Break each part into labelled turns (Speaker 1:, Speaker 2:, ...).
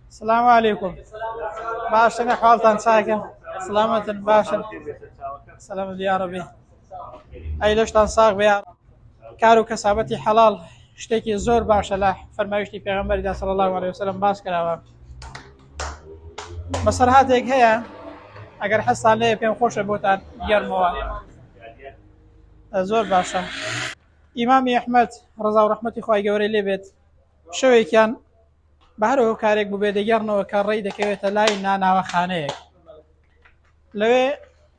Speaker 1: سلام علیکم باشن حاڵتان چاکە سلامەتن باشن سلام یاڕەبی ئەی لەشتان ساغ بێ کار و کەسابەتی حەڵاڵ شتێکی زۆر باشە لە فەرمایشتی پێغەمبەریدا صلی الله علیه وسلم باس کراوە بەسەرهاتێک هەیە ئەگەر حەزتان لێ پێم خۆشە بۆتان گەرمەوە زۆر باشە ئیمامی ئەحمەد ڕەزا و ڕەحمەتی خوای گەورەی لێ بێت شەوێکیان بە هەر هۆکارێک بووبێ دەگەڕنەوە کە ڕێی دەکەوێتە لای ناناوەخانەیەک لەوێ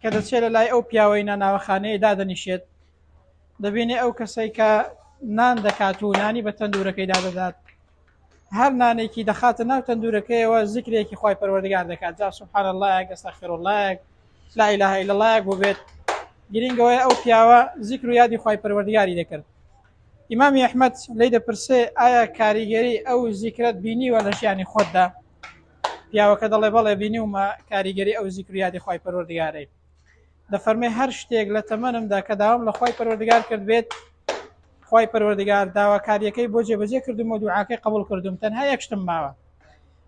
Speaker 1: کە دەچێت لە لای ئەو پیاوەی ناناوەخانەیە دادەنیشێت دەبینێ ئەو کەسەی کە نان دەکات و نانی بە تەندورەکەی دادەدات هەر نانێکی دەخاتە ناو تەندورەکەیەوە زیکرێکی خوای پەروەردگار دەکات جا سبحان اللهیەک استغفر اللهیەک لا اله الا اللهیەک بوو بێت گرنگەوەی ئەو پیاوە زیکر و یادی خوای پەروەردگاری دەکرد ئیمامی ئەحمەد لی دەپرسێ ئایا کاریگەری ئەو زیکرەت بینیوە لە ژیانی خۆتدا پیاوەکە دەڵێ بەڵێ بینیومە کاریگەری ئەو زیکر و یادی خوای پەروەردگارەی دەفەرمێ هەر شتێک لە تەمەنمدا کە داوام لە خوای پەروەردگار کرد بێت خوای پەروەردگار داواکاریەکەی بۆ جێبەجێ کردم و دوعاکەی قبول کردم تەنها یەک شتم ماوە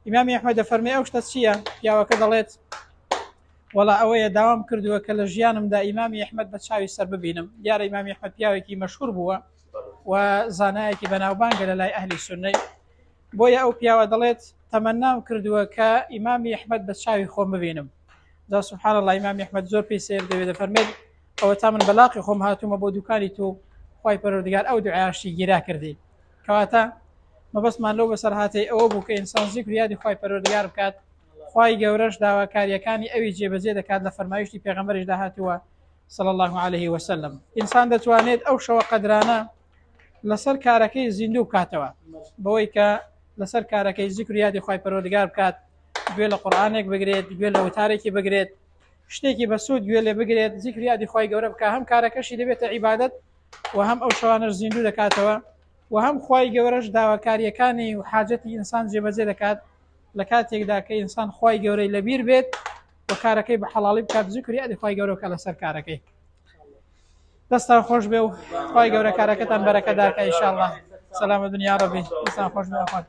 Speaker 1: ئیمامی ئەحمەد دەفەرمێ ئەو شتە چییە پیاوەکە دەڵێت وەڵا ئەوەیە داوام کردووە کە لە ژیانمدا ئیمامی ئەحمەد بە چاوی سەر ببینم دیارە ئیمامی ئەحمەد پیاوێکی مەشهور بووە و زانایەکی بەناوبانگە لە لای ئەهلی سوننەی بۆیە ئەو پیاوە دەڵێت تەمەنام کردووە کە ئیمامی ئەحمەد بە چاوی خۆم ببینم جا سبحان الله ئیمامی ئەحمەد زۆر پێی سەیر دەبێت دەفەرمێت ئەوە تا من بەلاقی خۆم هاتوومە بۆ دوکانی تۆ خوای پەروەردگار ئەو دوعاشی گیرا کردی کەواتە مەبەستمان لەو بەسەرهاتەی ئەوە بوو کە ئینسان زیکر یادی خوای پەروەردگار بکات خوای گەورەش داواکاریەکانی ئەوی جێبەجێ دەکات لە فەرمایشتی پێغەمبەریشدا هاتووە صلی الله عليه وسلم ئینسان دەتوانێت ئەو شەوە قەدرانە لەسەر کارەکەی زیندوو بکاتەوە بەوەی کە لەسەر کارەکەی زیکر یادی خوای پەروەردگار بکات گوێ لە قورئانێک بگرێت گوێ لە وتارێکی بگرێت شتێکی بەسوود گوێ لێ بگرێت زیکر یادی خوای گەورە بکە هەم کارەکەشی دەبێتە عیبادەت و هەم ئەو شەوانەش زیندوو دەکاتەوە و هەم خوای گەورەش داواکاریەکانی و حاجەتی ئینسان جێبەجێ دەکات لە کاتێکدا کە ئینسان خوای گەورەی لەبیر بێت و کارەکەی بە حەڵاڵی بکات زیکر یادی خوای گەورە بکات لەسەر کارەکەی دەستان خۆش بێ و خوای گەورە کارەکەتان بەرەکەدارکە ئینشاءاللە سەلامە دنیا ڕەبی دەستان خۆش بێ.